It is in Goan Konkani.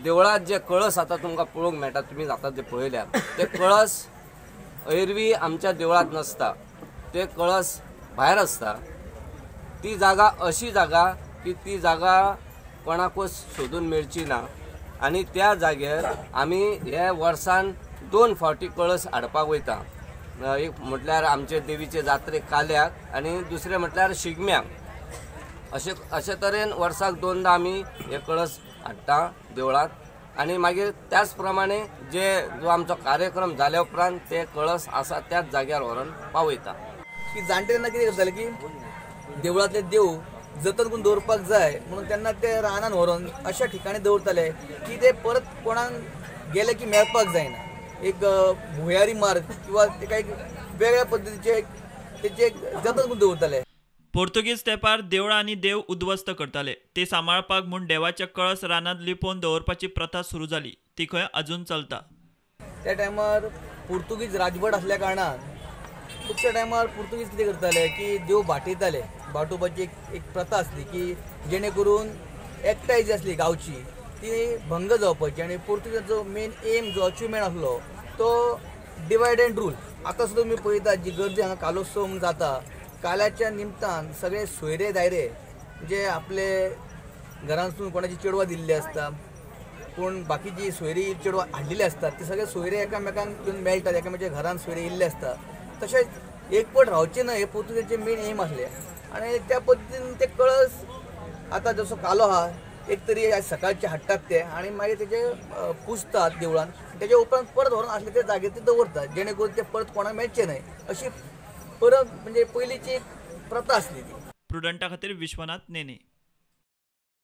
देवळात जे कळस आतां तुमकां पळोवंक मेळटा, तुमी आतां जे पळयल्या ते कळस एरवी आमच्या देवळात नासता, ते कळस भायर आसता. ती जागा अशी जागा की ती जागा कोणाकूच सोदून मेळची ना आनी त्या जाग्यार आमी हे वर्सान 2 फावटी कळस हाडपाक वयता. एक म्हटल्यार आमचे देवीचे जात्रेक काल्याक आनी दुसरें म्हटल्यार शिगम्याक. अशे अशे तरेन वर्साक 2दा आमी हे कळस हाडटा देवळात आनी मागीर त्याच प्रमाणे जे जो आमचो कार्यक्रम जाल्या उपरांत ते कळस आसा त्याच जाग्यार व्हरून पावयता. की जाणटे तेन्ना कितें करताले की देवळांतले देव जतन करून दवरपाक जाय म्हणून तेन्ना ते रानान व्हरून अशा ठिकाणी दवरताले की ते परत कोणाक गेले की मेळपाक जायना. एक भुंयारी मार्ग किंवा ते एक वेगळ्या पद्दतीचे तेचे जतन करून दवरताले. पोर्तुगीज तेंपार देवळां आनी देव उद्ध्वस्त करताले. ते सांबाळपाक म्हूण देवाचे कळस रानांत लिपोवन दवरपाची प्रथा सुरू जाली, ती खंय अजून चलता. त्या टायमार पोर्तुगीज राजवट आसल्या कारणान खुबश्या टायमार पोर्तुगीज कितें करताले की देव बाटयताले. बाटोवपाची एक प्रथा आसली की जेणे करून एकठांय जी आसली गांवची ती भंग जावपाची आनी पोर्तुगीजाचो मेन एम जो अचिवमेंट आसलो तो डिवायड एंड रूल. आतां सुद्दां तुमी पळयता जी गर्दी हांगा कालोत्सव म्हणून जाता, काल्याच्या निमतान सगळे सोयरे दायरे जे आपले घरांतसून कोणाची चेडवां दिल्ली आसता, पूण बाकीची सोयरी चेडवां हाडलेली आसतात, ते सगळे सोयरे एकामेकांक येवन मेळटात, एकामेकाच्या घरान सोयरे येयल्ले आसता. तशेंच एकवट रावचे न्हय हे पोर्तुगेजाचे मेन एम आसले आनी त्या पद्दतीन ते कळस आतां जसो कालो आहा एक तरी सकाळचे हाडटात ते आनी मागीर तेजे पुजतात देवळान, तेच्या उपरांत परत व्हरून आसले ते जागेर ते दवरतात जेणे करून ते परत कोणाक मेळचे न्हय अशी परत म्हणजे पयलींची एक प्रथा आसली ती. प्रुडंटा खातीर विश्वनाथ नेने.